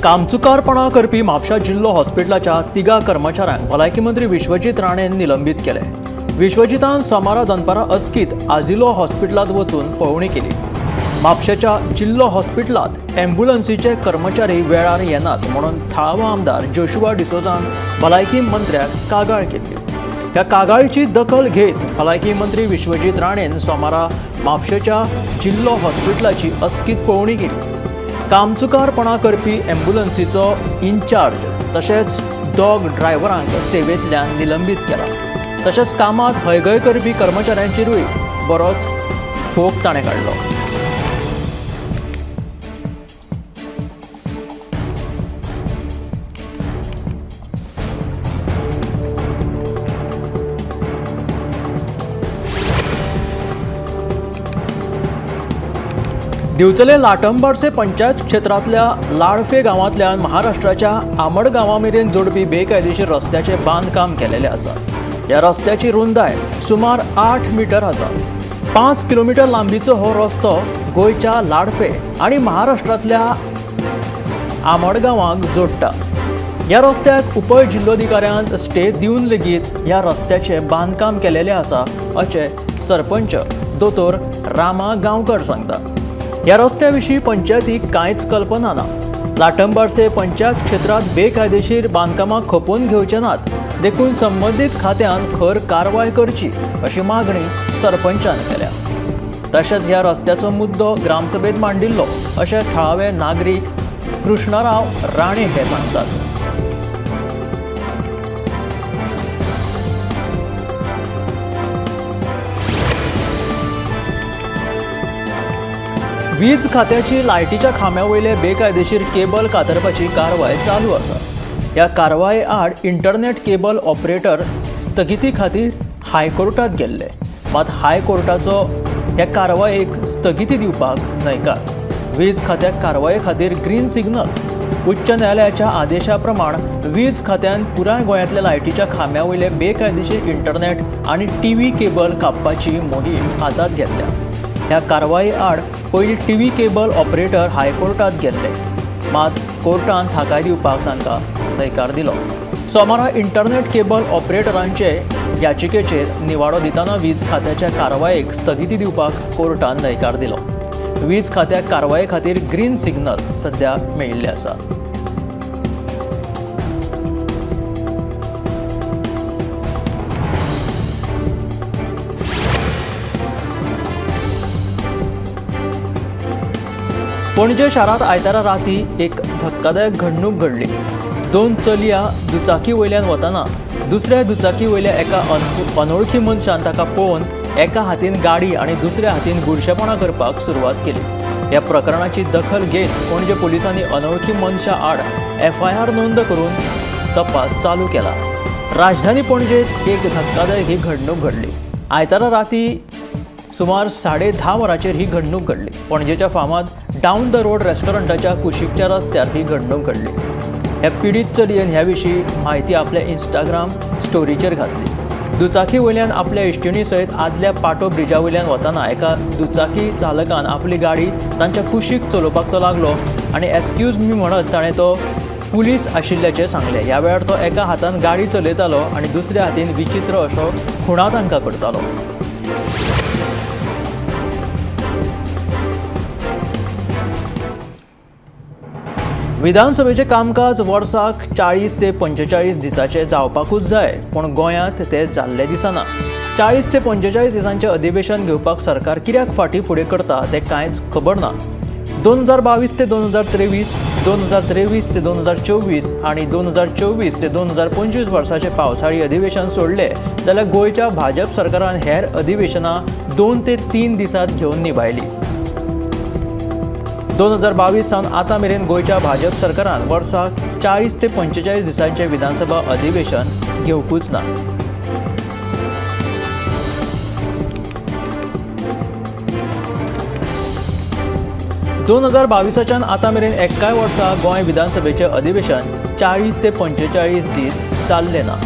कामचुकारपणा करपी म्हापशा जिल्लो हॉस्पिटलाच्या 3 कर्मचाऱ्यांक भलायकी मंत्री विश्वजीत राणेन निलंबीत केले. विश्वजितान सोमारा दनपारा अचकीत आजिलो हॉस्पिटलांत वचून पळोवणी केली. म्हापशेच्या जिल्लो हॉस्पिटलांत ॲम्ब्युलन्सीचे कर्मचारी वेळार येनात म्हणून थळावो आमदार जोशुआ डिसोजान भलायकी मंत्र्याक कागाळ केल्ली. ह्या कागाळीची दखल घेत भलायकी मंत्री विश्वजीत राणेन सोमारा म्हापशेच्या जिल्लो हॉस्पिटलाची अचकीत पळोवणी केली. कामचुकारपणा करपी ॲम्ब्युलन्सीचो इन्चार्ज तशेंच 2 ड्रायव्हरांक सेवेंतल्यान निलंबीत केला. तशेंच कामांत हयगय करपी कर्मचाऱ्यांचेरूय बरोच फोग ताणें काडलो. दिवचले लाटंबार्से पंचायत क्षेत्रांतल्या लाडफे गांवांतल्यान महाराष्ट्राच्या आमड गांवा मेरेन जोडपी बेकायदेशीर रस्त्याचें बांदकाम केलेलें आसा. ह्या रस्त्याची रुंदाय सुमार 8 मिटर आसा. 5 किलोमिटर लांबीचो हो रस्तो गोंयच्या लाडफे आनी महाराष्ट्रांतल्या आमड गांवाक जोडटा. ह्या रस्त्याक उप जिल्लोधिकाऱ्यान स्टे दिवन लेगीत ह्या रस्त्याचें बांदकाम केलेलें आसा अशें सरपंच दोतोर रामा गांवकर सांगता. ह्या रस्त्या विशीं पंचायतीक कांयच कल्पना ना. लाटंबार्से पंचायत क्षेत्रांत बेकायदेशीर बांदकामां खपोवन घेवचे नात, देखून संबंदीत खात्यान खर कारवाय करची अशी मागणी सरपंचान केल्या. तशेंच ह्या रस्त्याचो मुद्दो ग्रामसभेत मांडिल्लो अशें थळावे नागरीक कृष्णराव राणे हे सांगतात. वीज खात्याची लायटीच्या खांब्या वयले बेकायदेशीर केबल कातरपाची कारवाय चालू आसा. ह्या कारवाये आड इंटरनेट केबल ऑपरेटर स्थगिती खातीर हायकोर्टात गेल्ले, मात हायकोर्टाचो ह्या कारवायेक स्थगिती दिवपाक न्हयकार. वीज खात्याक कारवाये खातीर ग्रीन सिग्नल. उच्च न्यायालयाच्या आदेशा प्रमाण वीज खात्यान पुराय गोंयांतल्या लायटीच्या खांब्या वयले बेकायदेशीर इंटरनेट आनी टीव्ही केबल कापपाची मोहीम हातांत घेतल्या. ह्या कारवाये आड पयलीं टीव्ही केबल ऑपरेटर हायकोर्टात गेल्ले, मात कोर्टान थाकाय दिवपाक तांकां न्हयकार दिलो. सोमारा इंटरनेट केबल ऑपरेटरांचे याचिकेचेर निवाडो दितना वीज खात्याच्या कारवायेक स्थगिती दिवपाक कोर्टान न्हयकार दिलो. वीज खात्याक कारवाये खातीर ग्रीन सिग्नल सध्या मेळिल्लें आसा. पणजे शारांत आयतारा राती एक धक्कादायक घडणूक घडली. 2 चलया दुचाकी वयल्यान वतना दुसऱ्या दुचाकी वयल्या एका अनोळखी मनशान ताका पळोवन एका हातीन गाडी आनी दुसऱ्या हातीन बुरशेपणां करपाक सुरवात केली. ह्या प्रकरणाची दखल घेत पणजे पोलिसांनी अनोळखी मनशा आड एफआयआर नोंद करून तपास चालू केला. राजधानी पणजेत एक धक्कादायक ही घडणूक घडली. आयतारा राती सुमार 10:30 वरांचेर ही घडणूक घडली. पणजेच्या फामाद डावन the road रेस्टॉरंटाच्या कुशीकच्या रस्त्यार ही घडणूक घडली. ह्या पिडीत चलयेन ह्या विशीं म्हायती आपल्या इंस्टाग्राम स्टोरीचेर घातली. दुचाकी वयल्यान आपल्या इश्टिणी सयत आदल्या पाटो ब्रिजा वयल्यान वतना एका दुचाकी चालकान आपली गाडी तांच्या कुशीक चलोवपाक तो लागलो आनी एक्सक्यूज मी म्हणत ताणें तो पुलीस आशिल्ल्याचें सांगलें. ह्या वेळार तो एका हातान गाडी चलयतालो आनी दुसऱ्या हातीन विचित्र असो खुणा तांकां करतालो. विधानसभेचें कामकाज वर्साक 40 ते 45 दिसांचें जावपाकूच जाय, पूण गोंयांत तें जाल्लें दिसना. 40 ते 45 दिसांचें अधिवेशन घेवपाक सरकार कित्याक फाटीं फुडें करता तें कांयच खबर ना. 2022 ते 2023, 2023 ते 2024 आनी 2024 ते 2025 वर्साचें पावसाळी अधिवेशन सोडलें जाल्यार गोंयच्या भाजप सरकारान हेर अधिवेशनां 2 ते 3 दिसांत घेवन निभायलीं. 2022 सावन आतां मेरेन गोंयच्या भाजप सरकारान वर्साक 40 ते 45 दिसांचें विधानसभा अधिवेशन घेवकूच ना. 2022च्यान आतां मेरेन एकाय वर्सा गोंय विधानसभेचें अधिवेशन 40 ते 45 दीस चाललें ना.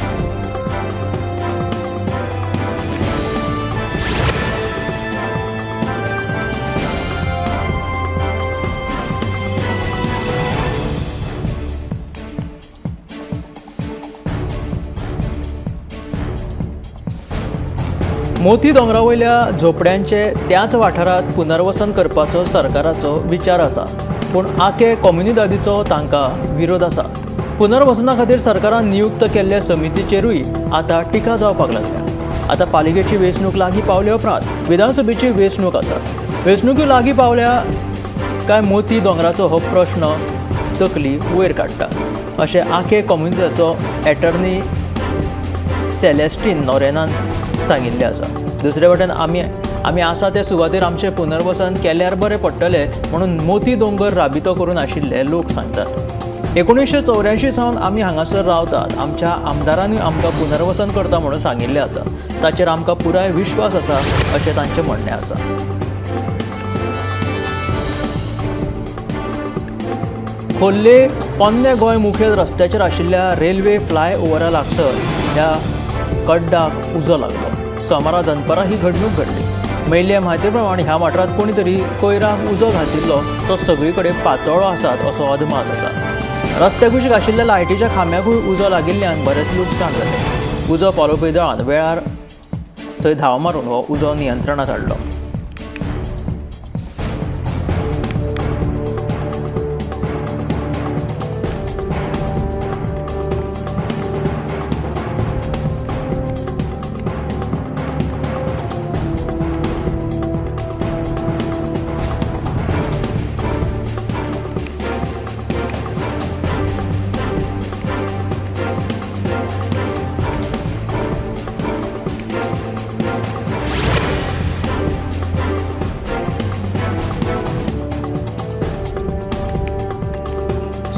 मोती दोंगरा वयल्या झोपड्यांचे त्याच वाठारांत पुनर्वसन करपाचो सरकाराचो विचार आसा, पूण आके कोमुनिदादीचो तांकां विरोध आसा। पुनर्वसना खातीर सरकारान नियुक्त केल्ल्या समितीचेरूय आतां टिका जावपाक लागल्या। आतां पालिकेची वेंचणूक लागीं पावल्या उपरांत विधानसभेची वेंचणूक आसा। वेंचणुक्यो लागीं पावल्या काय मोती दोंगराचो हो प्रश्न तकली वयर काडटा अशें आके कोमुनिदादीचो एटर्नी सेलेस्टीन नोरेनान सांगिल्लें आसा। दुसरे वटेन आमी आसा ते सुवातेर आमचें पुनर्वसन केल्यार बरें पडटलें म्हणून मोती दोंगर राबितो करून आशिल्ले लोक सांगतात। 1984 सावन आमी हांगासर रावतात, आमच्या आमदारांनी आमकां पुनर्वसन करता म्हणून सांगिल्लें आसा, ताचेर आमकां पुराय विश्वास आसा अशें तांचें म्हणणें आसा। खोर्ले पोन्ने गोंय मुखेल रस्त्याचेर आशिल्ल्या रेल्वे फ्लाय ओव्हरा लागसर ह्या कड्डाक उजो लागलो। सोमारा दनपारां ही घडणूक घडली। मेळिल्ल्या म्हायती प्रमाण ह्या वाठारांत कोणी तरी कोयराक उजो घातिल्लो तो सगळे कडेन पातळ्ळो आसात असो अदमास आसा। रस्त्या कुशीक आशिल्ल्या लायटीच्या खांब्याकूय उजो लागिल्ल्यान बरेंच लुकसाण जालें। उजो पालोवपी दळान वेळार थंय धांव मारून हो उजो नियंत्रणांत हाडलो।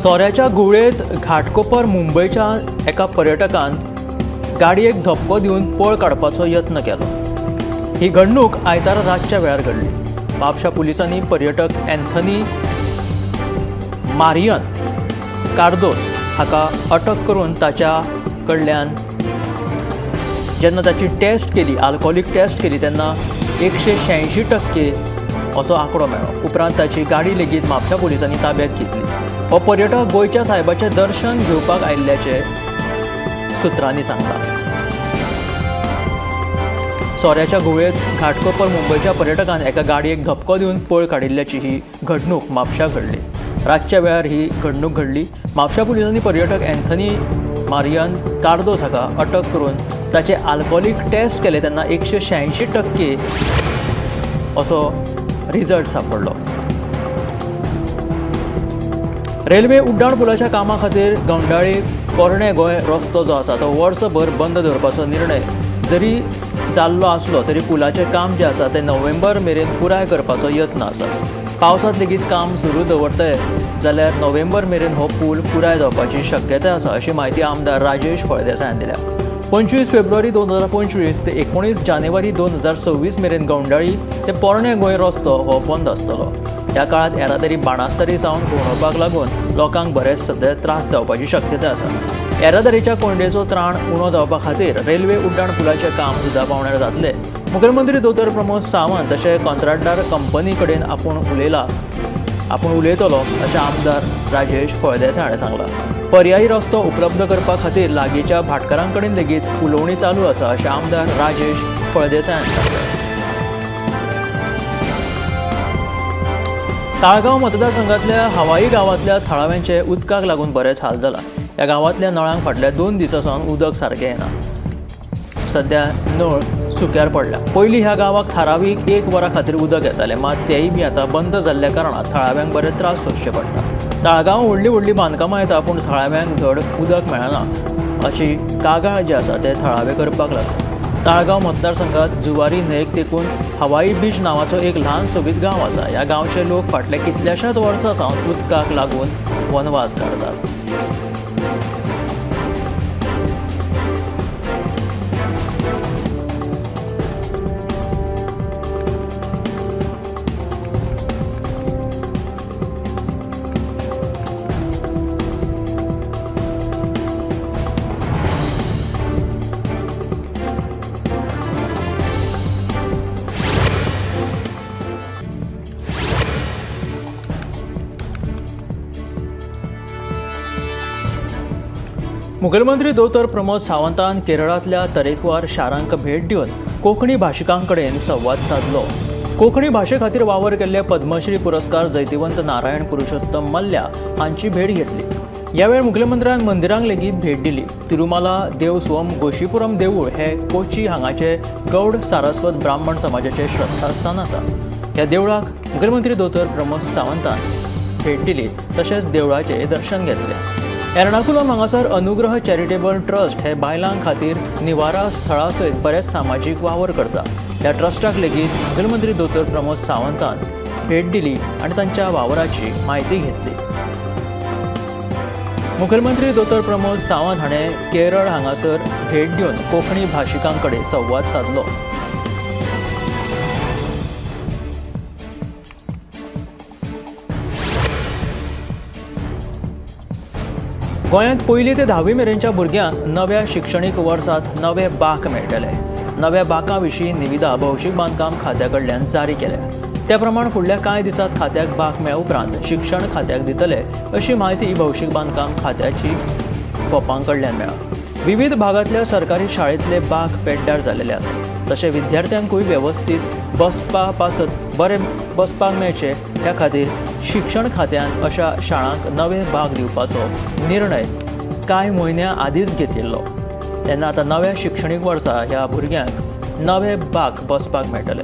सोऱ्याच्या घुंवळेंत घाटकोपर मुंबयच्या एका पर्यटकान गाडयेक धपको दिवन पळ काडपाचो यत्न केलो। ही घडणूक आयतारा रातच्या वेळार घडली। म्हापशा पुलिसांनी पर्यटक अँथनी मारियन कार्दोज हाका अटक करून ताच्या कडल्यान जेन्ना ताची टेस्ट केली, आल्कोहोलीक टेस्ट केली, तेन्ना 186% असो आंकडो मेळ्ळो। उपरांत ताची गाडी लेगीत म्हापशा पुलिसांनी ताब्यात घेतली। हो पर्यटक गोंयच्या साहेबाचें दर्शन घेवपाक आयिल्ल्याचें सुत्रांनी सांगलां। सोऱ्याच्या घुंवळेंत घाटकोपर मुंबयच्या पर्यटकान एका गाडयेक धपको दिवन पळ काडिल्ल्याची ही घडणूक म्हापशा घडली। रातच्या वेळार ही घडणूक घडली। म्हापशा पुलिसांनी पर्यटक अँथनी मारियन कार्दोज हाका अटक करून ताचे आल्कोहोलीक टेस्ट केले तेन्ना 186% असो रिजल्ट सापडलो। रेल्वे उड्डाण पुलाच्या कामा खातीर गौंडाळी पोरणे गोंय रस्तो जो आसा तो वर्सभर बंद दवरपाचो निर्णय जरी जाल्लो आसलो तरी पुलाचें काम जें आसा तें नोव्हेंबर मेरेन पुराय करपाचो यत्न आसा। पावसांत लेगीत काम सुरू दवरतले जाल्यार नोव्हेंबर मेरेन हो पूल पुराय जावपाची शक्यताय आसा अशी म्हायती आमदार राजेश फळदेसाय हांणी दिल्या। 25 फेब्रुवारी 2025 ते 19 जानेवारी 2026 मेरेन गौंडाळी ते पोरणे गोंय रस्तो हो बंद आसतलो। ह्या काळांत येरादारी बाणास्तारी सावन घुंवडावपाक लागून लोकांक बरेच सद्या त्रास जावपाची शक्यताय आसा। येरादारीच्या कोंयडेचो त्राण उणो जावपा खातीर रेल्वे उड्डाण पुलाचें काम सुद्दां पावण्यार जातलें। मुखेलमंत्री दोतोर प्रमोद सावंत तशें कंत्राटदार कंपनी कडेन आपूण उलयतलो अशें आमदार राजेश फळदेसाय हाणें सांगलां। पर्यायी रस्तो उपलब्ध करपा खातीर लागींच्या भाटकारां कडेन लेगीत उलोवणी चालू आसा अशें आमदार राजेश फळदेसाय हाणें सांगलें। ताळगांव मतदारसंघातल्या हवाई गांवांतल्या थळाव्यांचे उदकाक लागून बरेच हाल जाला। ह्या गांवांतल्या नळांक फाटल्या 2 दिसां सावन उदक सारकें येना। सद्या नळ सुक्यार पडल्या। पयलीं ह्या गांवाक थारावीक 1 वरा खातीर उदक येतालें, मात तेंय बी आतां बंद जाल्ल्या कारणान थळाव्यांक बरे त्रास सोंसचे पडटा। ताळगांव व्हडलीं व्हडलीं बांदकामां येता पूण थळाव्यांक धड उदक मेळना अशी कागाळ जी आसा ते थळावे करपाक लागले। ताळगांव मतदारसंघात जुवारी न्हंयेक तेकून हवाई बीच नांवाचो एक ल्हान सोबीत गांव आसा। ह्या गांवचे लोक फाटल्या कितल्याशाच वर्सां सावन उदकाक लागून वनवास काडटात। मुखेलमंत्री दोतोर प्रमोद सावंतान केरळांतल्या तरेकवार शारांक भेट दिवन कोंकणी भाशिकां कडेन संवाद सादलो. कोंकणी भाशे खातीर वावर केल्ले पद्मश्री पुरस्कार जैतिवंत नारायण पुरुषोत्तम मल्ल्या हांची भेट घेतली. ह्या वेळार मुखेलमंत्र्यान मंदिरांक लेगीत भेट दिली. तिरुमाला देवस्वम गोशीपुरम देवूळ हे कोची हांगाचे गौड सारस्वत ब्राह्मण समाजाचे श्रद्धास्थान आसा. ह्या देवळाक मुखेलमंत्री दोतोर प्रमोद सावंतान भेट दिली तशेंच देवळाचें दर्शन घेतलें. एर्नाकुलम हांगासर अनुग्रह चॅरिटेबल ट्रस्ट हे बायलां खातीर निवारा स्थळा सयत बरेच सामाजीक वावर करता. ह्या ट्रस्टाक लेगीत मुखेलमंत्री दोतोर प्रमोद सावंतान भेट दिली आनी तांच्या वावराची म्हायती घेतली. मुखेलमंत्री दोतोर प्रमोद सावंत हाणें केरळ हांगासर भेट दिवन कोंकणी भाशिकां कडेन संवाद सादलो. गोंयांत पयली ते धावी मेरेनच्या भुरग्यांक नव्या शिक्षणीक वर्सांत नवे बाक मेळटले. नव्या बाकां विशीं निविदा भौशीक बांदकाम खात्या कडल्यान जारी केल्या. त्या प्रमाण फुडल्या कांय दिसांत खात्याक बाक मेळ्या उपरांत शिक्षण खात्याक दितले अशी म्हायती भौशीक बांदकाम खात्याची गोपां कडल्यान मेळ्ळा. विविध भागांतल्या सरकारी शाळेंतले बाक पेड्ड्यार जाल्ले आसात. तशें विद्यार्थ्यांकूय वेवस्थीत बसपा पासत बरें बसपाक मेळचें ह्या खातीर शिक्षण खात्यान अशा शाळांक नवे बाग दिवपाचो निर्णय कांय म्हयन्यां आदींच घेतिल्लो. तेन्ना आतां नव्या शिक्षणीक वर्सा ह्या भुरग्यांक नवे बाग बसपाक मेळटले.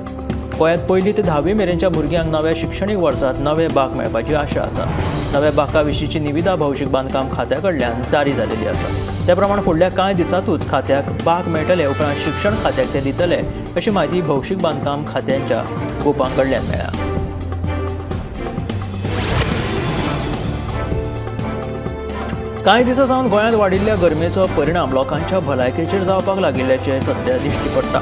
गोंयांत पयली ते धावी मेरेनच्या भुरग्यांक नव्या शिक्षणीक वर्सांत नवे बाग मेळपाची आशा आसा. नव्या बाका विशींची निविदा भौशीक बांदकाम खात्या कडल्यान जारी जाल्ली आसा. त्या प्रमाण फुडल्या कांय दिसांतूच खात्याक बाग मेळटले उपरांत शिक्षण खात्याक ते दितले अशी म्हायती भौशीक बांदकाम खात्यांच्या गोपां कडल्यान मेळ्ळ्या. कांय दिसां सावन गोंयांत वाडिल्ल्या गरमेचो परिणाम लोकांच्या भलायकेचेर जावपाक लागिल्ल्याचें सद्या दिश्टी पडटा.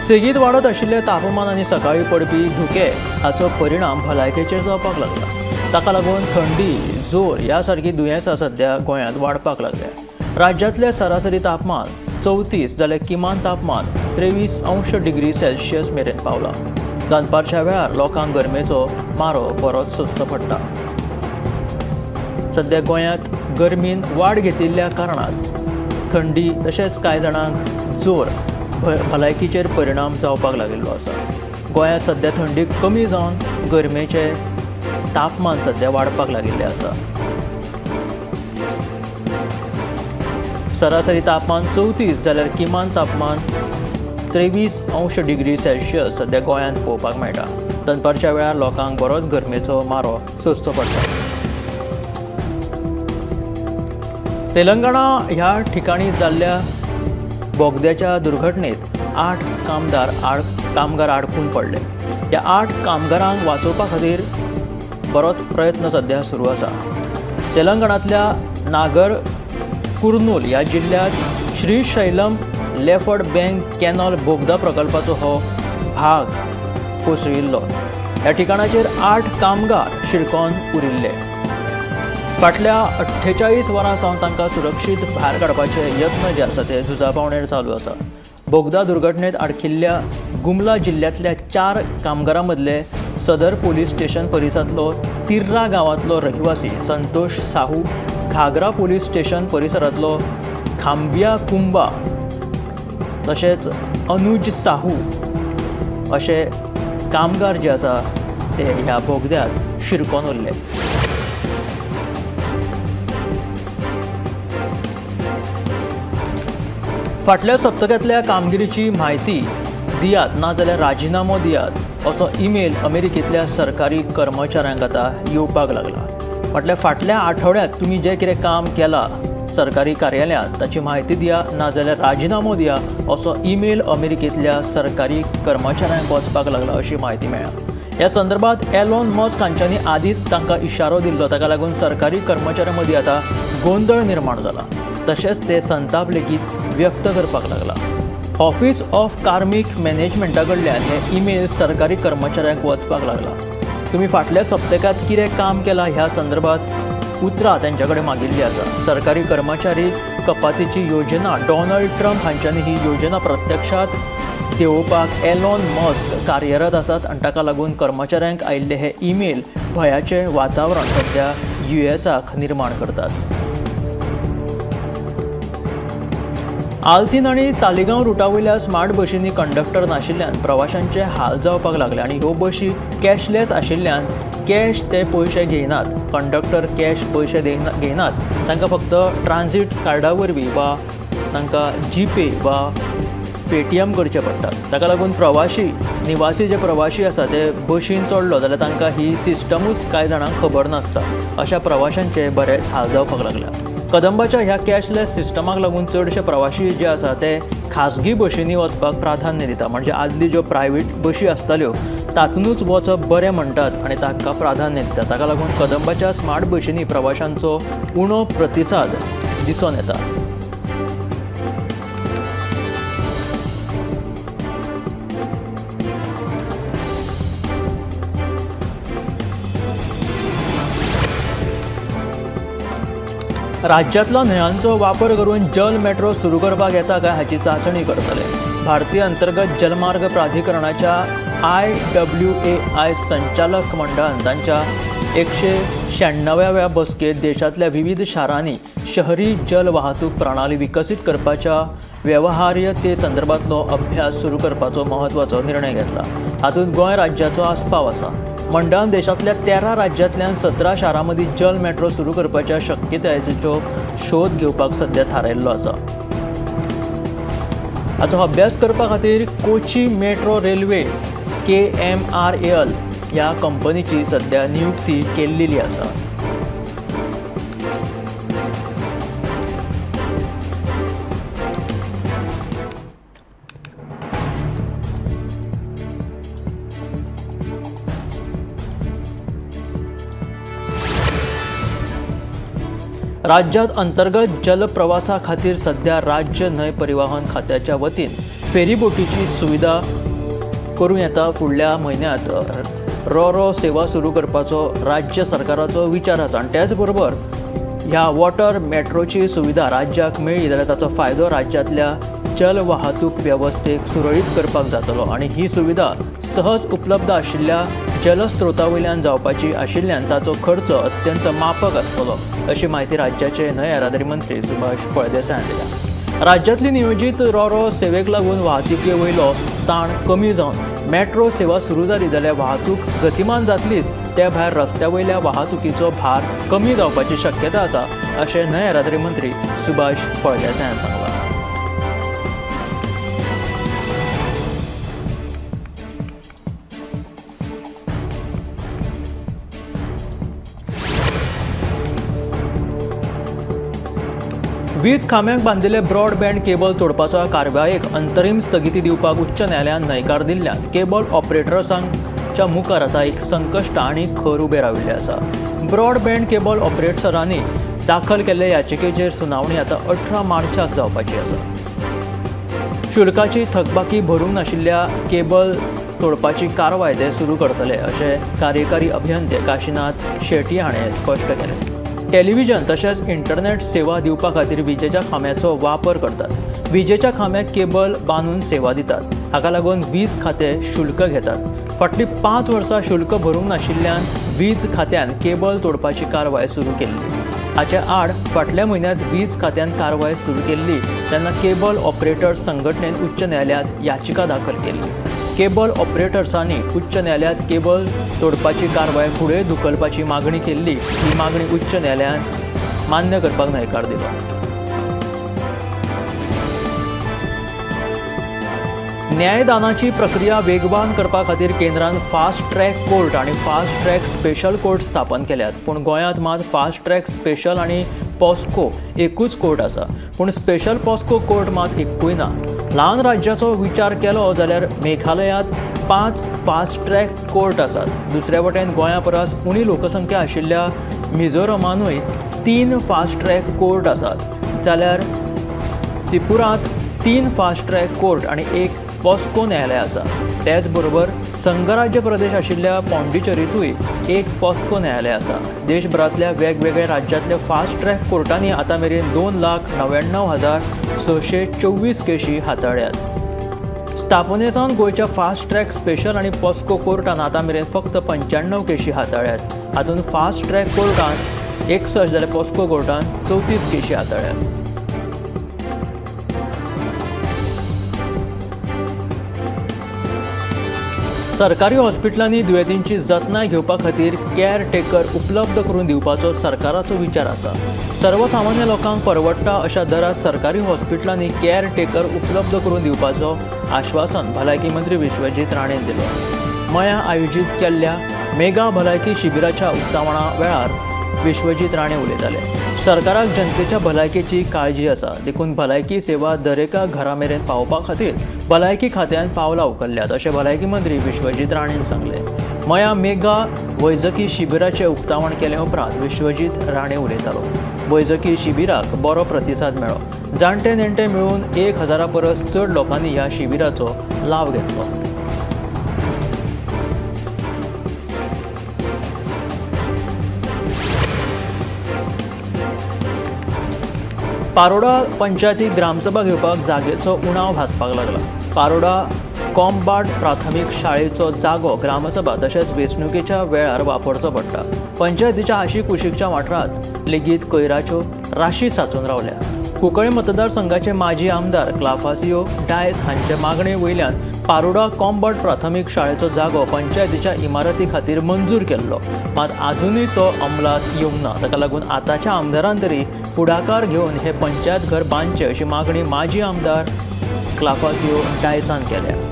सेगीत वाडत आशिल्लें तापमान आनी सकाळीं पडपी धुकें हाचो परिणाम भलायकेचेर जावपाक लागला. ताका लागून थंडी, जोर ह्या सारकीं दुयेंसां सद्या गोंयांत वाडपाक लागल्या. राज्यांतलें सरासरी तापमान 34 जाल्यार किमान तापमान 23 अंश डिग्री सेल्सियस मेरेन पावलां. दनपारच्या वेळार लोकांक गरमेचो मारो बरोच सोंसचो पडटा. सद्या गोंयांत गरमीन वाड घेतिल्ल्या कारणान थंडी तशेंच कांय जाणांक जोर भलायकीचेर परिणाम जावपाक लागिल्लो आसा. गोंयांत सद्या थंडी कमी जावन गरमेचें तापमान सद्या वाडपाक लागिल्लें आसा. सरासरी तापमान 34 जाल्यार किमान तापमान 23 अंश डिग्री सेल्सियस सद्या गोंयांत पळोवपाक मेळटा. दनपारच्या वेळार लोकांक बरोच गरमेचो मारो सोंसचो पडटा. तेलंगणा ह्या ठिकाणी जाल्ल्या बोगद्याच्या दुर्घटनेत 8 कामगार आडकून पडले. ह्या 8 कामगारांक वाचोवपा खातीर बरोच प्रयत्न सद्या सुरू आसा. तेलंगणांतल्या नागर कुर्नूल ह्या जिल्ल्यांत श्रीशैलम लेफर्ड बँक कॅनॉल बोगदा प्रकल्पाचो हो भाग कोसळिल्लो. ह्या ठिकाणाचेर 8 कामगार शिरकोन उरिल्ले. फाटल्या 48 वरां सावन तांकां सुरक्षीत भायर काडपाचे यत्न जे आसा ते झुजा पावणेर चालू आसा. बोगदा दुर्घटनेत आडखिल्ल्या गुमला जिल्ल्यांतल्या 4 कामगारां मदले सदर पोलीस स्टेशन परिसरांतलो तिर्रा गांवांतलो रहिवासी संतोष साहू, घागरा पोलीस स्टेशन परिसरांतलो खांबिया कुंबा तशेंच अनुज साहू अशे कामगार जे आसा ते ह्या बोगद्यांत शिरकोन उरले. फाटल्या सप्तकांतल्या कामगिरीची म्हायती दियात नाजाल्यार राजिनामो दियात असो ईमेल अमेरिकेंतल्या सरकारी कर्मचाऱ्यांक आतां येवपाक लागला. म्हटल्यार फाटल्या आठवड्यांत तुमी जें कितें काम केलां सरकारी कार्यालयांत ताची म्हायती दिया नाजाल्यार राजिनामो दिया असो ईमेल अमेरिकेंतल्या सरकारी कर्मचाऱ्यांक वचपाक लागला अशी म्हायती मेळ्ळा. ह्या संदर्भात एलॉन मस्क हांच्यांनी आदींच तांकां इशारो दिल्लो. ताका लागून सरकारी कर्मचाऱ्यां मदीं आतां गोंदळ निर्माण जाला. तशेंच ते संताप लेगीत व्यक्त करपाक लागला. ऑफिस ऑफ कार्मीक मॅनेजमेंटा कडल्यान हे ईमेल सरकारी कर्मचाऱ्यांक वचपाक लागला. तुमी फाटल्या सप्तकांत कितें काम केलां ह्या संदर्भात उतरां तांच्या कडेन मागिल्लीं आसा. सरकारी कर्मचारी कपातीची योजना डोनाल्ड ट्रम्प हांच्यांनी ही योजना प्रत्यक्षांत देंवोवपाक एलॉन मस्क कार्यरत आसात आनी ताका लागून कर्मचाऱ्यांक आयिल्ले हे ईमेल भंयाचें वातावरण सद्या युएसाक निर्माण करतात. आल्तीन आनी तालिगांव रुटा वयल्या स्मार्ट बशींनी कंडक्टर नाशिल्ल्यान प्रवाशांचे हाल जावपाक लागले आनी ह्यो बशी कॅशलेस आशिल्ल्यान कॅश ते पयशे घेयनात, कंडक्टर कॅश पयशे घेयनात, तांकां फक्त ट्रान्झीट कार्डा वरवीं वा तांकां जीपे वा पेटीएम करचें पडटा. ताका लागून प्रवाशी निवासी जे प्रवाशी आसा ते बशीन चडलो जाल्यार तांकां ही सिस्टमूच कांय जाणांक खबर नासता. अशा प्रवाशांचे बरेच हाल जावपाक लागल्या. कदंबाच्या ह्या कॅशलेस सिस्टमाक लागून चडशे प्रवाशी जे आसा ते खाजगी बशींनी वचपाक प्राधान्य दिता, म्हणजे आदली ज्यो प्रायवेट बशी आसताल्यो तातूंतच वचप बरें म्हणटात आनी तांकां प्राधान्य दिता. ताका लागून कदंबाच्या स्मार्ट बशींनी प्रवाशांचो उणो प्रतिसाद दिसून येता. राज्यांतलो न्हंयांचो वापर करून जल मेट्रो सुरू करपाक येता काय हाची चांचणी करतले. भारतीय अंतर्गत जलमार्ग प्राधिकरणाच्या IWAI संचालक मंडळान तांच्या 196व्या बसकेंत देशांतल्या विविध शारांनी शहरी जल वाहतूक प्रणाली विकसीत करपाच्या वेवहार्यते संदर्भांतलो अभ्यास सुरू करपाचो म्हत्वाचो निर्णय घेतला. हातूंत गोंय राज्याचो आस्पाव आसा. मंडळान देशांतल्या 13 राज्यांतल्यान 17 शारां मदीं जल मेट्रो सुरू करपाच्या शक्यतायेचो शोध घेवपाक सध्या थारायिल्लो आसा. हाचो अभ्यास करपा खातीर कोची मेट्रो रेल्वे KMRL ह्या कंपनीची सध्या नियुक्ती केल्ली आसा. राज्यात अंतर्गत जलप्रवासा खातीर सध्या राज्य न्हंय परिवहन खात्याच्या वतीन फेरीबोटीची सुविधा करूं येता. फुडल्या म्हयन्यांत रो सेवा सुरू करपाचो राज्य सरकाराचो विचार आसा आनी त्याच बरोबर ह्या वॉटर मेट्रोची सुविधा राज्याक मेळ्ळी जाल्यार ताचो फायदो राज्यांतल्या जल वाहतूक वेवस्थेक सुरळीत करपाक जातलो आनी ही सुविधा सहज उपलब्ध आशिल्ल्या जलस्रोता वयल्यान जावपाची आशिल्ल्यान ताचो खर्च अत्यंत मापक आसतलो अशी म्हायती राज्याचे न्हंय येरादारी मंत्री सुभाष फळदेसाय हांणी दिल्या. राज्यांतली नियोजीत रो सेवेक लागून वाहतुके वयलो ताण कमी जावन मेट्रो सेवा सुरू जाली जाल्यार वाहतूक गतिमान जातलीच, त्या भायर रस्त्या वयल्या वाहतुकीचो भार कमी जावपाची शक्यता आसा अशें न्हंय येरादारी मंत्री सुभाष फळदेसाय हांणी सांगलां. वीज खांब्यांक बांदिल्ले ब्रॉडबँड केबल तोडपाचो कारवायेक अंतरीम स्थगिती दिवपाक उच्च न्यायालयान न्हयकार दिल्ल्यान केबल ऑपरेटर्सांच्या मुखार आतां एक संकश्ट आनी खर उबें राविल्लें आसा. ब्रॉडबँड केबल ऑपरेटरांनी दाखल केल्ले याचिकेचेर सुनावणी आतां 18 मार्चाक जावपाची आसा. शुल्काची थकबाकी भरूंक नाशिल्ल्या केबल तोडपाची कारवाय ते सुरू करतले अशें कार्यकारी अभियंते काशीनाथ शेट्टी हाणें स्पश्ट केलें. टेलिव्हिजन तशेंच इंटरनेट सेवा दिवपा खातीर विजेच्या खांब्याचो वापर करतात. विजेच्या खांब्याक केबल बांदून सेवा दितात. हाका लागून वीज खातें शुल्क घेतात. फाटलीं 5 वर्सां शुल्क भरूंक नाशिल्ल्यान वीज खात्यान केबल तोडपाची कारवाय सुरू केल्ली. हाचे आड फाटल्या म्हयन्यांत वीज खात्यान कारवाय सुरू केल्ली तेन्ना केबल ऑपरेटर्स संघटनेन उच्च न्यायालयांत याचिका दाखल केल्ली. केबल ऑपरेटर्सांनी उच्च न्यायालयांत केबल तोडपाची कारवाय फुडें धुकलपाची मागणी केल्ली. ही मागणी उच्च न्यायालयान मान्य करपाक न्हयकार दिलो. न्यायदानाची प्रक्रिया वेगवान करपा खातीर केंद्रान फास्ट ट्रॅक कोर्ट आनी फास्ट ट्रॅक स्पेशल कोर्ट स्थापन केल्यात. पूण गोंयांत मात फास्ट ट्रॅक स्पेशल आनी पॉस्को एकूच कोर्ट आसा. पूण स्पेशल पॉस्को कोर्ट मात एकूय ना. ल्हान राज्याचो विचार केलो जाल्यार मेघालयांत 5 फास्ट ट्रॅक कोर्ट आसात. दुसऱ्या वटेन गोंया परस उणी लोकसंख्या आशिल्ल्या मिझोरमानूय 3 फास्ट ट्रॅक कोर्ट आसात, जाल्यार त्रिपुरांत 3 फास्ट ट्रॅक कोर्ट आनी 1 पॉस्को न्यायालय आसा. त्याच बरोबर संघराज्य प्रदेश आशिल्ल्या पॉंडिचेरींतूय 1 पॉस्को न्यायालय आसा. देशभरांतल्या वेगवेगळ्या राज्यांतल्या फास्ट ट्रॅक कोर्टांनी आतां मेरेन 2,99,624 केशी हाताळ्ळ्यात. स्थापने सावन गोंयच्या फास्ट ट्रॅक स्पेशल आनी पॉस्को कोर्टान आतां मेरेन फक्त 95 केशी हाताळ्ळ्यात. हातूंत फास्ट ट्रॅक कोर्टान 61 जाल्यार पॉस्को कोर्टान 34 केशी हाताळ्ळ्यात. सरकारी हॉस्पिटलांनी दुयेंतींची जतनाय घेवपा खातीर केअर टेकर उपलब्ध करून दिवपाचो सरकाराचो विचार आसा. सर्वसामान्य लोकांक परवडटा अशा दरात सरकारी हॉस्पिटलांनी केअर टेकर उपलब्ध करून दिवपाचो आश्वासन भलायकी मंत्री विश्वजीत राणेन दिलें. मयां आयोजीत केल्ल्या मेगा भलायकी शिबिराच्या उक्तावणा वेळार विश्वजीत राणे उलयताले. सरकाराक जनतेच्या भलायकेची काळजी आसा, देखून भलायकी सेवा दरेका घरा मेरेन पावोवपा खातीर भलायकी खात्यान पावलां उखल्ल्यात अशें भलायकी मंत्री विश्वजीत राणेन सांगलें. मयां मेगा वैजकी शिबिराचें उक्तावण केले उपरांत विश्वजीत राणे उलयतालो. वैजकी शिबिराक बरो प्रतिसाद मेळ्ळो. जाणटे नेणटे मेळून 1000 परस चड लोकांनी ह्या शिबिराचो लाव घेतलो. पारोडा पंचायतीक ग्रामसभा घेवपाक जागेचो उणाव भासपाक लागला. पारोडा कॉम्बार्ट प्राथमीक शाळेचो जागो ग्रामसभा तशेंच वेंचणुकेच्या वेळार वापरचो पडटा. पंचायतीच्या आशिकुशीकच्या वाठारांत लेगीत कोयराच्यो राशी साचून रावल्या. कुंकळ्ळे मतदारसंघाचे माजी आमदार क्लाफासियो डायस हांचे मागणे वयल्यान पारोडा कॉम्बार्ट प्राथमीक शाळेचो जागो पंचायतीच्या इमारती खातीर मंजूर केल्लो, मात आजुनूय तो अंमलात येवंक ना. ताका लागून आतांच्या आमदारान तरी फुडाकार घेवन हे पंचायत घर बांदचें अशी मागणी माजी आमदार क्लाफासियो डायसान केल्या.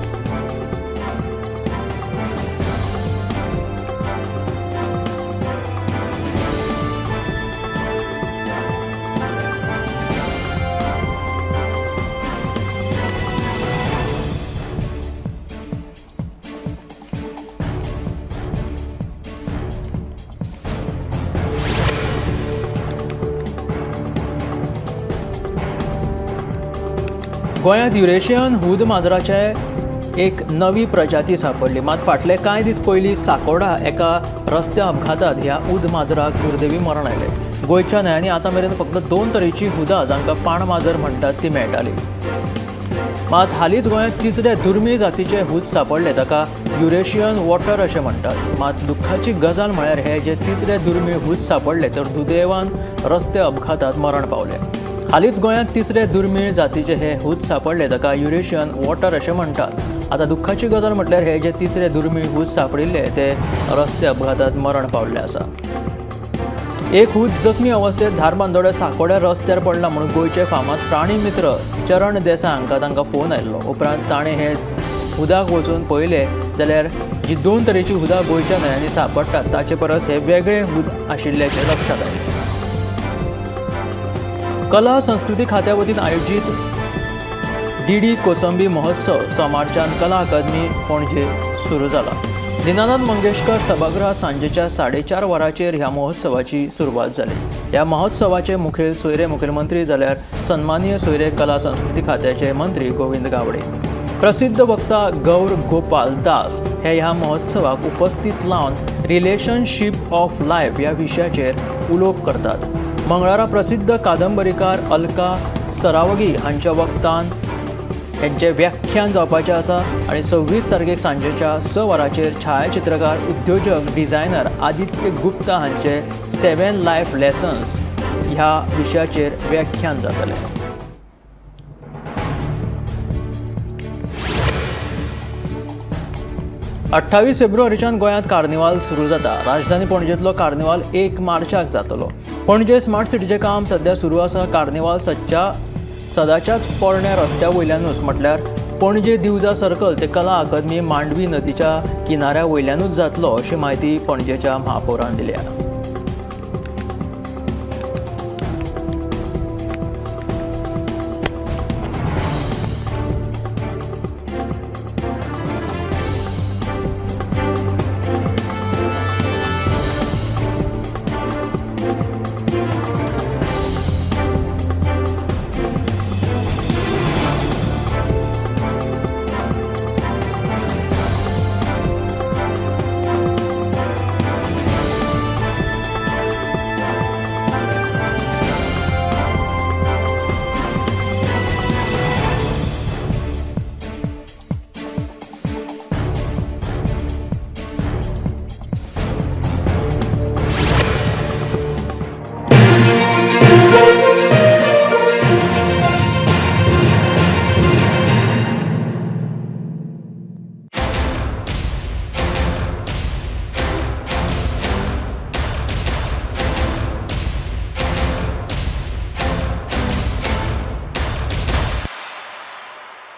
गोंयांत युरेशियन हूद माजराचे एक नवी प्रजाती सांपडली. मात फाटले कांय दीस पयलीं साकोडा एका रस्त्या अपघातांत ह्या उद माजराक दुर्दैवी मरण आयलें. गोंयच्या न्हंयांनी आतां मेरेन फक्त 2 तरेचीं हुदां जांकां पाण माजर म्हणटात ती मेळटाली. मात हालींच गोंयांत तिसरे दुर्मीळ जातीचे हूद सांपडले, ताका युरेशियन वॉटर अशें म्हणटात. मात दुख्खाची गजाल म्हळ्यार हे जे तिसरे दुर्मीळ हूद सांपडले तर दुर्दैवान रस्ते अपघातांत मरण पावले. हालींच गोंयांत तिसरे दुर्मीळ जातीचे हे हूद सांपडले, ताका युरेशियन वॉटर अशें म्हणटात. आतां दुख्खाची गजाल म्हटल्यार हे जे तिसरे दुर्मीळ हूद सांपडिल्ले ते रस्ते अपघातांत मरण पावल्ले आसा. एक हूद जखमी अवस्थेत धारबांदोड्या साकोड्या रस्त्यार पडला म्हणून गोंयचे फामाद प्राणी मित्र चरण देसाय हांकां तांकां फोन आयिल्लो. उपरांत ताणें हे हुदाक वचून पळयलें जाल्यार जी 2 तरेची हुदां गोंयच्या न्हंयांनी सांपडटात ताचे परस हे वेगळे हूद आशिल्ल्याचें लक्षांत आयलें. कला संस्कृती खात्या वतीन आयोजीत डी.डी. कोसंबी महोत्सव सोमारच्यान कला अकादमी पणजे सुरू जाला. दीनानाथ मंगेशकर सभागृहात सांजेच्या 4:30 वरांचेर ह्या महोत्सवाची सुरवात जाली. ह्या महोत्सवाचे मुखेल सोयरे मुखेलमंत्री जाल्यार सन्मानीय सोयरे कला संस्कृती खात्याचे मंत्री गोविंद गावडे. प्रसिद्ध वक्ता गौर गोपाल दास हे ह्या महोत्सवाक उपस्थित लावन रिलेशनशीप ऑफ लायफ ह्या विशयाचेर उलोवप करतात. मंगळारा प्रसिद्ध कादंबरीकार अलका सरावगी हांच्या वक्तान हेंचें व्याख्यान जावपाचें आसा आनी 26 तारखेक सांजेच्या 6 वरांचेर छायाचित्रकार उद्योजक डिझायनर आदित्य गुप्ता हांचे 7 लायफ लेसन्स ह्या विशयाचेर व्याख्यान जातलें. 28 फेब्रुवारीच्यान गोंयांत कार्निवाल सुरू जाता. राजधानी पणजेंतलो कार्निवाल 1 मार्चाक जातलो. पणजे स्मार्ट सिटीचें काम सध्या सुरू आसा. कार्निवाल सदाच्याच पोरण्या रस्त्या वयल्यानूच म्हटल्यार पणजे दिवजा सर्कल ते कला अकादमी मांडवी नदीच्या किनाऱ्या वयल्यानूच जातलो अशी म्हायती पणजेच्या महापौरान दिल्या.